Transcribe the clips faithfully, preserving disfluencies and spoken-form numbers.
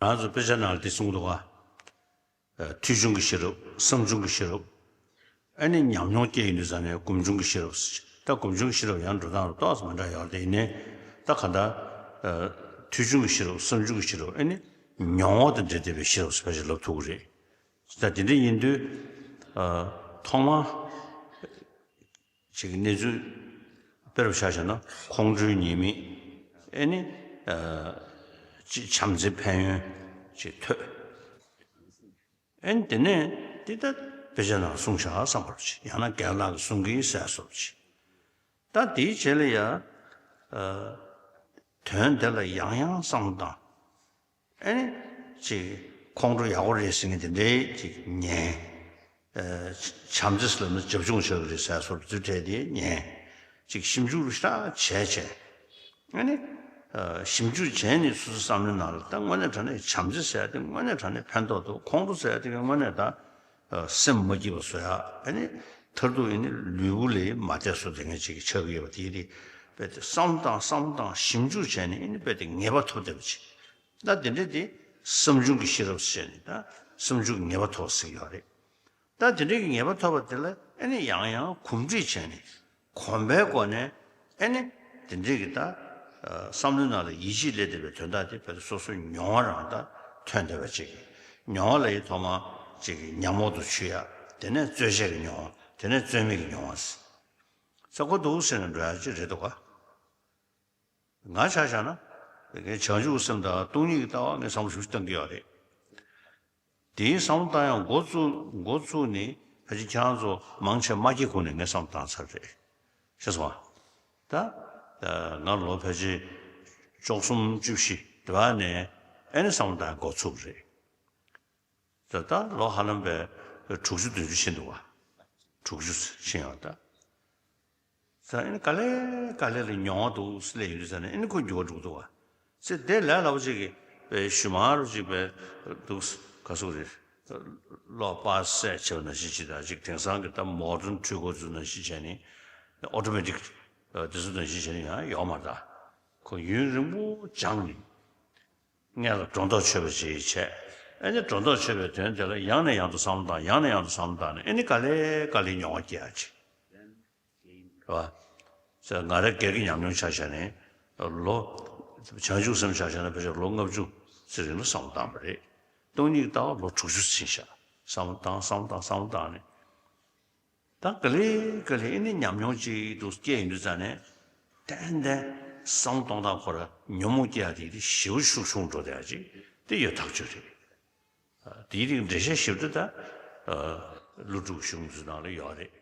ང་ཚོ་དཔེ་ཆ་ནང་ལ་དེ་གསུངས་འདུག་ག་ཨ། ཐོས་བྱུང་གི་ཤེས་རབ། བསམ་བྱུང་གི་ཤེས་རབ། ཨ་ནི་ཉམས་མྱོང་སྐྱེ་ཡོང་དུས་ཙང་ནས་སྒོམ་བྱུང་གི་ཤེས་རབ་ཟེར། ད་སྒོམ་བྱུང་གི་ཤེས་རབ་ཡང་འགྲོ་སྟངས་ཏོག་ཙམ་མི་འདྲ་ཡོད་རེད། དེ་ཡིན་ནའི་ད་ག་ད་ཨ། ཐོས་བྱུང་གི་ཤེས་རབ། བསམ་བྱུང་གི་ཤེས་རབ། ཨ་ནི་མྱོང་བ་དང་འབྲེལ་བསྡད་པའི་ཤེས་རབ་ཟེར་བ་ཞིག་ལབ་ཐུབ་ཀྱི་རེད། ད་དེ་འདྲ་ཡིན་དུས་ཨ། ཐོག་མར་ཅིག་གནས་ཚུལ་དཔེར་བཞག་བྱས་ན་ཁོང་ཁྲོའི་ཉེས་དམིགས། ཨེ་ནི་ཨ། ཅིག་བྱམས་བརྩེའི་ཕན་ཡོན་ཅིག་ཐོས། ཨེ་ནི་དེ་ནས་འདི་ད་དཔེ་ཆ་ནང་གསུངས་བཞག་བསམ་པ་ཅིག་ཡང་ན་རྒན་ལགས་ཀྱིས་གསུང་གི་ཟེར་བཟོ་འདྲ་ཅིག་ད་དེའི་རྗེས་ལ་ཡ་ཨ། དོན་དེ་ལ་ཡང་ཡང་བསམ་བློ་བཏང་། ཨེ་ནི་ཅིག་ཁོང་ཁྲོ་ཡག་པོ་རེད་ཟེར་མཁན་དེ་འདྲའི་ཅིག་ཉན། ཨ། བྱམས་བརྩེ་ཟེར་ན་རྒྱབ་ལྗོངས་ཆགས་ཀྱི་རེད་ཟེར་བཟོ་འདྲ་ཚུལ་འཕྲད་དེ་ཉན། ཅིག་ཞིབ་འཇུག་རུ་ཤ་བྱས་བྱས། ཨ་ནི་ཨ། ཞིབ་འཇུག་བྱས་ནས་སོ་སོའི་བསམ་བློའི་ནང་ལ་ད་དངོས་གནས་དྲང་གནས་བྱམས་བརྩེ་ཟེར་ཡ་དེ་དངོས་གནས་དྲང་གནས་ཕན་ཐོགས་འདུག་ཁོང་ཁྲོ་ཟེར་ཡ་དེ་ག་དངོས་གནས་ད་ཨ། སེམས་མ་སྐྱིད་པ་བཟོ་ཡ། ཨ་ནི་མཐར་ཐུག་ཨ་ནི་ལུས་པོ་ལ་མ་བདེ་བཟོ་དེ་འདྲ་ཅིག་ཆགས་ཀྱི་ཡོད་པ་དེ་རེད། རྦད་དེ་བསམ་བློ་བཏང་བསམ་བློ་བཏང་ཞིབ་འཇུག་བྱས་ནས་ཨ་ནི་རྦད་དེ་ངེས་པ་ཐོབ་བསྡད་པ་ཅིག་ད་དེ་འདྲ་དེ་བསམ་བྱུང་གི་ཤེས་རབ་ཟེར་ནས་ད་བསམ་བྱུང་གི་ངེས་པ་ཐོབ་ཟེར་གྱི་ཡོད་རེད། ད་དེ་འདྲའི་གི་ངེས་པ་ཐོབ་པ་དེ་ལ་ཨ་ནི་ཡང་ཡང་གོམས་འདྲིས་བྱས་ནས་གོམས་པའི་སྒོ་ནས་ཨ་ནི་དེ་འདྲའི་གི་ད་ཨ། བསམ་བློའི་ནང་ལ་ཡིད་ཆེས་སླེབས་བསྡད་པའི་དོན་དག་དེ་རྦད་དེ་སོ་སོའི་མྱོང་བ་རང་ད་ཐོན་བསྡད་པ་ཅིག་མྱོང་བ་ལ་ཡི་ཐོག་མ་ཅིག་གི་ཉམས་འོག་ཏུ་ཆུད་ཡ། དེ་ནས་རྩོལ་བྱེད་ཀྱི་མྱོང་བ། དེ་ནས་རྩོལ་མེད་ཀྱི་མྱོང་བ་ཟེར། ས་གོ་འདུག་ཟེར་ནས་འགྲོ་ཡ་ཅིག་རེད་འདུག་ག་ང་ཆ་བཞག་ན། ངས་བྱང་ཆུབ་སེམས་དང་སྟོང་ཉིད་ཀྱི་ལྟ་བ་ངས་བསམ་བློ་ཞིབ་ཞིབ་བཏང་གི་ཡོད་རེད། དེའི་བསམ་བློ་བཏང་ཡང་འགོ་བཙུགས་འགོ་བཙུགས་ནས་ཕལ་ཆེར་ཁྱེད་རང་ཚོ་མང་ཆེ་མ་སྐྱེས་གོང་ནས་ངས་བསམ་བློ་བཏང་ཚར་རེད། ཤེས་སོང་ང་། ད་ང་ལོ་ཕལ་ཆེར་བཅུ་གསུམ་བཅུ་བཞི་དེ་བ་ནས་ཨེ་ནས་བསམ་བློ་བཏང་འགོ་ཚུགས་རེད། ད་ལྟ་ལོ་ཧ་ལམ་པའི་དྲུག་ཅུ་བདུན་ཅུ་ཕྱིན་འདུག་བ། དྲུག་ཅུ་ཕྱིན་ཡོད་ད། ད་ཨེ་ནི་ག་ལེ་ག་ལེ་ལ་མྱོང་བ་འདུག་སླེབས་ཡོང་དུས་ཙ་ནས་ཨེ་ནི་ཁོ་འགྱུར་བ་འགྲོ་གི་འདུག་བ། ཚེ་འདས་ལས་སླ་པོ་ཅིག་གི་པའི་ཞུ་མ་རུ་ཅིག་པའི་འདུག་ག་ཟུག་རེད། གློག་པར་སེ་བྱས་པ་ནང་བཞིན་ཅིག་དང་ཅིག་དེང་སང་གི་ད་མོ་ཌན་འཕྲུལ་འཁོར་ཚོ་ནང་བཞིན་བྱས་ནས་ཨོ་ཊོ་མེ་ཊིག་དེ་ཚོ་ནང་བཞིན་བྱས་ནས་ཡང་ཡོད་མ་རེད་ད། ཁོ་ཡུན་རིང་པོ་སྦྱངས་ནས། སྔོན་ལ་སྒྲོ་འདོགས་ཆོད་པ་ཅིག་བྱས། ཨེ་ནི་སྒྲོ་འདོགས་ཆོད་པའི་དོན་དེ་ལ་ཡང་ནས་ཡང་དུ་བསམ་བློ་བཏང་ཡང་ནས་ཡང་དུ་བསམ་བློ་བཏང་ནས་ཨེ་ནི་ག་ལེ་ག་ལེ་མྱོང་བ་སྐྱེ་ཡ་ཅིག་རེད་བ། ང་རང་སྒེར་གྱི་ཉམས་མྱོང་ཆ་བཞག་ནས་ལོ། བྱང་ཆུབ་སེམས་ཆ་བཞག་ན་ཕལ་ཆེར་ལོ་ལྔ་བཅུ་ཙམ་རིང་ལ་བསམ་བློ་བཏང་བ་རེད། སྟོང་ཉིད་ལྟ་བ་ལོ་དྲུག་ཅུ་ཕྱིན་ཤག་བསམ་བློ་བཏང་བསམ་བློ་བཏང་བསམ་བློ་བཏང་ནས། ད་ག་ལེ་ག་ལེ་ཨེ་ནི་ཉམས་མྱོང་ཅིག་ཏུ་སྐྱེས་ཡོང་དུས་ཙ་ནས་ཏན་ཏན་བསམ་བློ་གཏོང་སྟངས་ཁོ་ར་ཉོན་མོངས་སྐྱེ་ཡ་དེ་དེ་ཞེ་པོ་ཤུགས་ཆུང་འགྲོ་བསྡད་ཡ་ཅིག་དེ་ཡོད་ཐག་ཆོད་རེད། དེའི་རིགས་འགྲེལ་བཤད་ཞིབ་ཏུ་ད་ཀླུ་སྒྲུབ་གཞུང་ཚོའི་ནང་ལ་ཡོད་རེད།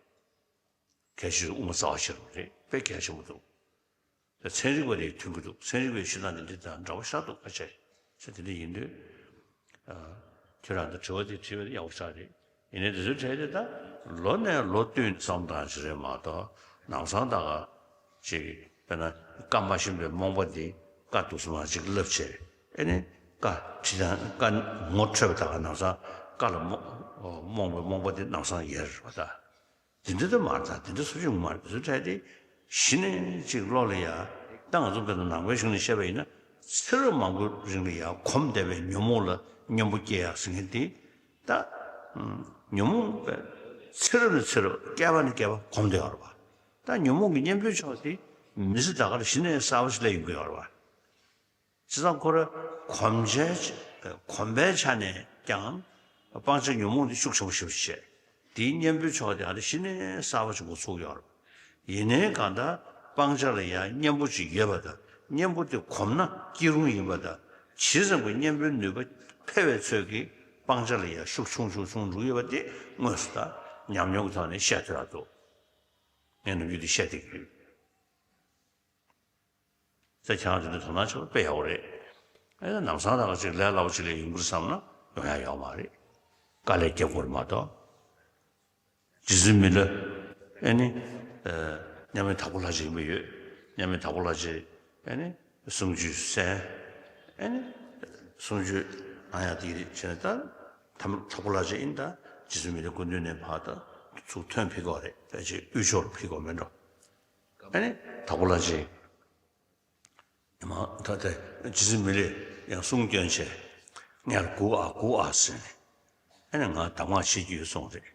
གལ་ཆེ་དབུ་མ་རྩ་བ་ཤེས་རབ་རེད། དཔེ་གལ་ཆེན་པོ་འདུག་ཚན་རིག་པ་དེ་མཐུན་གྱི་འདུག་ཚན་རིག་པའི་ཤེས་སྟངས་དེ་འདྲ་དང་འདྲ་བ་ཤ་སྟག་ཁ་ཆེ། ཟེར་དེ་འདྲ་ཡིན་དུས། ཁྱོད་རང་ཚོ་དྲི་བ་དེ་དྲིས་པ་དེ་ཡག་པོ་ཆགས་རེད། ཡིན་ནའི་དེ་ཚོའི་གྲས་དེ་ད་ལོ་ནས་ལོ་བསྟུད་ནས་བསམ་སྟངས་ཤིག་རེད་མ་གཏོགས་ནམ་སང་ད་ག་ཅིག་དཔེར་ན་བཀའ་མ་ཤེས་པའི་རྨོངས་པ་འདི་བཀའ་འདུག་སེ་མར་ཅིག་བསླབ་བྱས་ཨེ་ནི་བཀའ་ཁྲིད་སྟངས་བཀའ་ངོ་འཕྲོད་པ་ད་ག་ནམ་སང་བཀའ་ལ་རྨོངས་རྨོངས་པའི་རྨོངས་པ་འདི་ནམ་སང་ཡལ་རེད་བ་ད། དེ་འདྲ་དུ་མ་རེད་ད། དེ་འདྲ་སུ་ཞིག་མ་རེད། དེ་ཚོ་གྲས་དེ་གཞི་ནས་ཅིག་བློ་ལ་ཡ། ད་ང་ཚོ་དཔེར་ན་ནང་པའི་གཞུང་ནས་བཤད་པ་ཡིན་ན་ཚེ་རབས་མང་པོའི་རིང་ལ་ཡ་གོམས་བསྡད་པའི་ཉོན་མོངས་ལ་གཉེན་པོ་སྐྱེ་ཡག་ཟེར་མཁན་དེ། ད་ཉོན་མོངས་པའི་ཚེ་རབས་ནས་ཚེ་རབས་བསྐལ་པ་ནས་བསྐལ་པ་གོམས་བསྡད་ཡོད་རེད་བ། ད་ཉོན་མོངས་ཀྱི་གཉེན་པོའི་ཕྱོགས་དེ་མི་ཚེ་ད་ག་ལ་གཞི་ནས་གསར་པ་ཞིག་སླེབས་ཡོང་གི་ཡོད་རེད་བ། བྱས་ཙང་ཁོ་ར་གོམས་བྱའི་ཆ་གོམས་པའི་ཆ་ནས་ཀྱང་སྤང་བྱ་ཉོན་མོངས་འདི་ཤུགས་ཆེན་པོ་ཞེ་པོ་ཅིག་བྱས། དེའི་གཉེན་པོའི་ཕྱོགས་དེ་ཨ་རི་གཞི་ནས་གསར་པ་ཞིག་འགོ་ཚུགས་ཡོད་རེད། ཡིན་ནའི་གང་ལྟར་སྤང་བྱ་ལ་ཡང་གཉེན་པོ་ཅིག་ཡོད་པ་དང་གཉེན་པོ་དེ་གོམས་ན་སྐྱིད་རུང་ཡིན་པ་དང་ཇི་ཙམ་གྱི་གཉེན་པོའི་ནུས་པ་འཕེལ་བའི་ཚོད་ཀྱིས་སྤང་བྱ་ལ་ཡང་ཤུགས་ཆུང་ཆུང་ཆུང་འགྲོ་གི་ཡོད་པ་དེ་དངོས་སུ་ད་ཉམས་མྱོང་གི་ཐོག་ནས་བཤད་ཐུབ་ཡག་འདུག་ངས་ནམ་རྒྱུན་དེ་བཤད་བསྡད་ཀྱི་ཡོད། ད་ཁྱེད་རང་དེ་འདྲ་དོ་སྣང་བྱེད་པ་དཔེ་ཡག་པོ་རེད། ཨེ་ན་ནམ་སང་ད་ག་ཅིག་ལས་སླ་པོ་ཅིག་ལས་ཡོང་གི་རེད་བསམ་ན་ཡོང་ཡ་ཡོད་མ་རེད། དཀའ་ལས་རྒྱབ་དགོས་རེད་མ་གཏོགས། རྗེ་བཙུན་མི་ལ། ཨེ་ནི། ཨ། མཉམ་མེད་དྭགས་པོ་ལྷ་རྗེ་ཡིན་པ་ཡོད། མཉམ་མེད་དྭགས་པོ་ལྷ་རྗེ། ཨེ་ནི། གསུང་ཆོས་གསན། ཨེ་ནི། གསུང་ཆོས་གནང་ཡ་དེ་རེད་བྱས་ནས་ད། དམ་དྭགས་པོ་ལྷ་རྗེ་ཡིན་ད། རྗེ་བཙུན་མི་ལའི་སྐུ་མདུན་ནས་ཕར་ད། ཚུར་ཐོན་ཕེབས་ཀྱི་ཡོད་རེད། ཕལ་ཆེར་དབུས་ཕྱོགས་ལ་ཕེབས་ཀྱི་ཡོད་མེད་འགྲོ། ཨ་ནི་དྭགས་པོ་ལྷ་རྗེ། ཉི་མ་ད་ལྟ་རྗེ་བཙུན་མི་ལས་ཡང་གསུང་བསྐྱོན་བྱས། ངས་སྒུག་ཨ་སྒུག་ཨ་ཟེར་ནས། ཨ་ནི་ང་གདམས་ངག་བྱེད་རྒྱུ་ཡོད་གསུངས་རེད།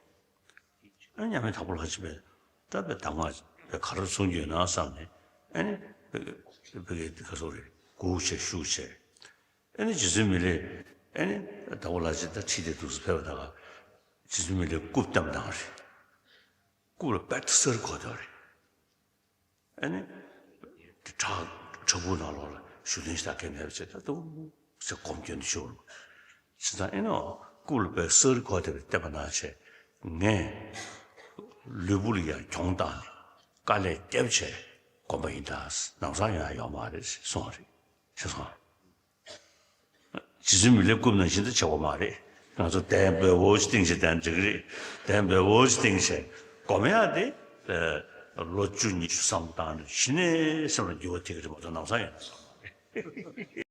ཨ་ནི་མཉམ་མེད་དྭགས་པོ་ལྷ་རྗེ་པས་ད་དཔེ་གདམས་ངག་དཔེ་ག་རེ་གསུང་རྒྱུ་ཡོད་ན་བསམ་ནས། ཨ་ནི་དཔེ་དཔེ་ག་ཚོད་རེད། སྒུག་བྱས་བཞུགས་བྱས། ཨ་ནི་རྗེ་བཙུན་མི་ལས། ཨ་ནི་དྭགས་པོ་ལྷ་རྗེ་ད་ཁྲིད་དེ་འདུག་སེ་ཕེབས་པ་ད་ག་རྗེ་བཙུན་མི་ལས་རྐུབ་བསྟན་བཏང་རེད། རྐུབ་ལ་རྦད་དེ་གསེར་གོ་བསྡད་རེད། ཨ་ནི། དེ་བྲག་བྲག་ཕུག་ནང་ལོགས་ལ་བཞུགས་གདན་ཞིག་ད་གས་མེད་པ་བྱས། ད་དུང་ཟེར་སྒོམ་སྐྱོན་དུ་ཤོར། བྱས་ཙང་ཨེ་ནོ། རྐུབ་ལ་རྦད་གསེར་གོ་བསྡད་པའི་བསྟན་པ་ནང་བྱས། ངས་ལུས་པོ་ལ་ཡང་གྱོང་བཏང་ནས་དཀའ་ལས་བརྒྱབ་བྱས་སྒོམ་པ་ཡིན་ད། ལམ་སང་ཡོང་ཡ་ཡོད་མ་རེད་གསུངས་རེད། ཤེས་སོང་། རྗེ་བཙུན་མི་ལའི་རྐུབ་ནང་བཞིན་དུ་བྱེད་དགོས་མ་རེད། ང་ཚོ་གདན་འབེལ་པོ་ཞིག་བཏིང་བྱས་གདན་འགྲིག་གི་རེད། གདན་འབེལ་པོ་ཞིག་བཏིང་བྱས་སྒོམ་ཡག་དེ། ལོ་བཅུ་ཉི་ཤུ་བསམ་བློ་བཏང་ནས་གཞི་ནས་སེམས་ལ་འགྱུར་བ་ཐེབས་ཀྱི་རེད་མ་གཏོགས་ལམ་སང་ཡོང་ས་མ་རེད།